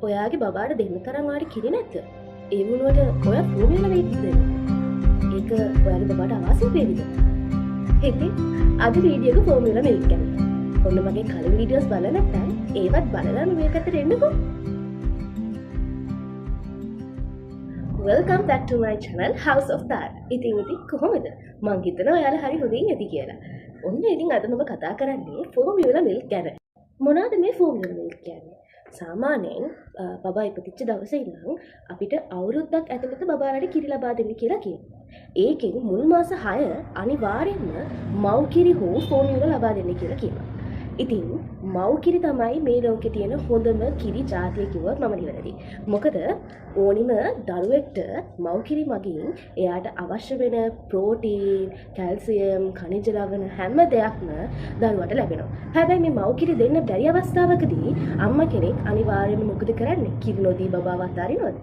ඔයාගේ බබාට දෙන්න තරම් ඔයාට කිරි නැද්ද? ඒ වුණාට ඔයා ෆෝමියුලා මිල්ක් දෙන්න. ඒක ඔයාගේ බබාට අවාසියක් වේවිද? ඉතින් අද වීඩියෝ එක ෆෝමියුලා මිල්ක් ගැන. ඔන්න මගේ කලින් වීඩියෝස් බලලා නැත්නම් ඒවත් බලලා මේ පැත්තට එන්නකෝ. Welcome back to my channel House of Tara. ඉතින් ඉතින් කොහොමද? මං හිතනවා ඔයාලා හරි හොඳින් ඇති කියලා. ඔන්න ඉතින් අද මම කතා කරන්නේ ෆෝමියුලා මිල්ක් ගැන. මොනවාද මේ ෆෝමියුලා මිල්ක් කියන්නේ? සාමාන්‍යයෙන් බබා ඉපදිච්ච දවසේ ඉඳන් අපිට අවුරුද්දක් ඇතුළත බබාලට කිරි ලබා දෙන්න කියලා කියනවා. ඒකෙන් මුල් මාස 6 අනිවාර්යෙන්ම මව් කිරි හෝ ෆෝමියුලා ලබා දෙන්න කියලා කියනවා. ඉතින් මව් කිරි තමයි මේ ලෝකේ තියෙන හොඳම කිරි ජාතිය කිව්වොත් මම නිවැරදි. මොකද ඕනිම දරුවෙක්ට මව් කිරි මගින් එයාට අවශ්‍ය වෙන ප්‍රෝටීන්, කැල්සියම්, ඛනිජ ලවණ හැම දෙයක්ම දරුවට ලැබෙනවා. හැබැයි මේ මව් කිරි දෙන්න බැරි අවස්ථාවකදී අම්මා කෙනෙක් අනිවාර්යයෙන්ම මොකද කරන්නේ? කිරි නොදී බබාව අතාරිනවද?